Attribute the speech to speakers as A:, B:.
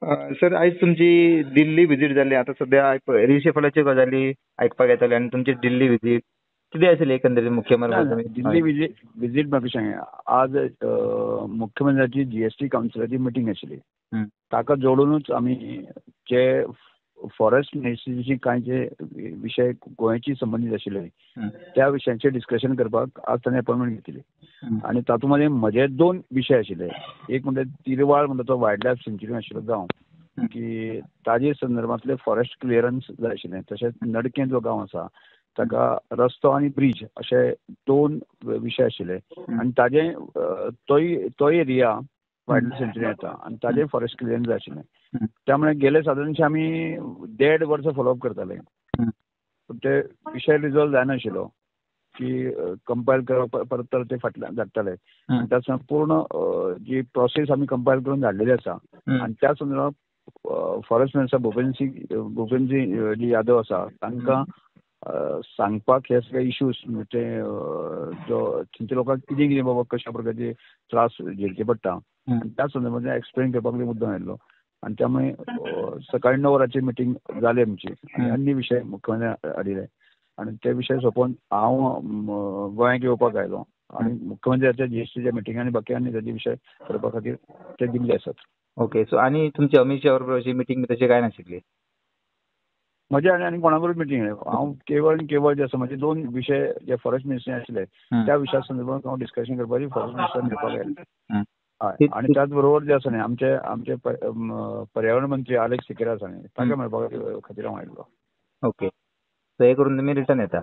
A: Sir आयज तुमची दिल्ली visit जाली. आतां सद्या रिशफलाच्यो गजाली आयकपाक येताले आनी तुमची दिल्ली विजीट कितें आशिल्ली एकंदरीत मुख्यमंत्री?
B: दिल्ली विजीट म्हाका सांग, आज मुख्यमंत्र्याची जीएसटी कावन्सिलाची मिटींग आशिल्ली, ताका जोडूनच आमी जे फॉरेस्ट मिनिस्ट्रीचे कांय जे विशय गोंयची संबंदीत आशिल्ले त्या विशयांचेर डिस्कशन करपाक आज ताणें अपॉयंटमेंट घेतली. आनी तातूंत मदीं म्हजे दोन विशय आशिल्ले. एक म्हणजे तिरवाळ म्हणटा तो वायल्ड लायफ सेंच्युरी आशिल्लो गांव, की ताजे संदर्भांतले फॉरेस्ट क्लियरन्स जाय आशिल्लें. तशेंच नडकें जो गांव आसा ताका रस्तो आनी ब्रीज अशे दोन विशय आशिल्ले आनी ताजे तोय एरिया वायल्ड लायफ सेंच्युरी येता आनी ताजे फॉरेस्ट क्लियरन्स जाय आशिल्लें. त्यामुळे गेले सादारणशे आमी 1.5 वर्स फॉलोअप करताले, पूण ते विशय रिजॉल्व जायनाशिल्लो की कंपायल करप परत परत ते फाटल्यान धाडटाले. आनी त्या पूर्ण जी प्रोसेस आमी कंपायल करून धाडलेली आसा आनी त्या संदर्भात फॉरेस्ट मिनिस्टर भूपेंद्र जी यादव आसा तांकां सांगपाक हे सगळे इश्यूज, ते जो थंयच्या लोकांक कितें कितें बाबा कशा प्रकारचे त्रास झेलचे पडटा आनी त्या संदर्भात एक्सप्लेन करपाक मुद्दम आयिल्लो. आनी त्यामुळे सकाळी 9 वरांची मिटींग जाली आमची आनी अन्य विशय मुख्यमंत्र्यान हाडिल्ले आनी ते विशय सोंपोवन हांव गोंयांत येवपाक आयलो आनी मुख्यमंत्र्याच्या जीएसटीच्या मिटिंग आनी बाकी आनी ताजे विशय करपा खातीर ते दिल्ले आसात.
A: ओके, सो आनी तुमची अमीत शहा बरोबर अशी मिटींग तशी काय नाशिल्ली?
B: म्हजे आनी कोणा बरोबर मिटींग हांव केवळ आनी केवळ जे आसा म्हजे दोन विशय जे फॉरेस्ट मिनिस्ट्री आशिल्ले त्या विशया संदर्भात हांव डिस्कशन करपाची फॉरेस्ट मिनिस्टर मेळपाक आयिल्ले. आनी त्याच बरोबर जे आसा न्ही आमचे आमचे पर्यावरण मंत्री आलेक्स सिकेरा आसा न्ही ताका मेळपा खातीर हांव आयिल्लो.
A: ओके, सो हे करून तुमी रिटर्न येता?